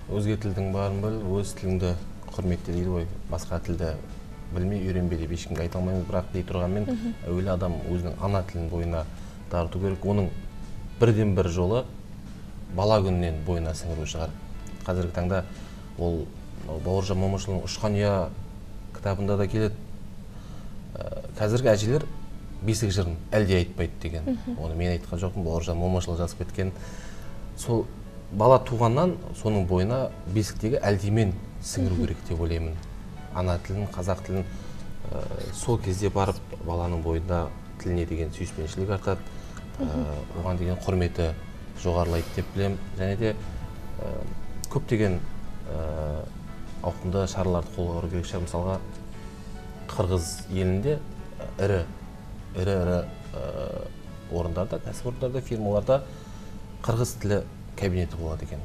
Өзге тілдің барын біл, өз тіліңді құрметте дейді ғой. Басқа тілді білмей, үйренбе деп ешкімге айта алмаймыз, бірақ дей тұрғанмен, әуелі адам өзінің ана тілін бойына дарыту керек. Оның бірден бір жолы бала күнінен бойына сіңіру шығар. Қазіргі таңда ол Бауыржан Момышұлының «Ұшқан ұя» кітабында да келеді. Қазіргі әжелер бесік жырын әлде айтпайды деген. Оны мен айтқан жоқпын, Бауыржан Момышұлы жазып кеткен. Сол бала туғаннан соның бойына бесіктегі әлдимен сіңіру керек деп ойлаймын. Ана тілін, қазақ тілін сол кезде барып баланың бойында тіліне деген сүйіспеншілік артады, оған деген құрметі жоғарылайды деп білемін. Және де көптеген ауқымды шараларды қолға алу керек шығар. Мысалға, қырғыз елінде ірі ірі ірі орындарда, кәсіпорындарда, фирмаларда қырғыз тілі кабинеті болады екен.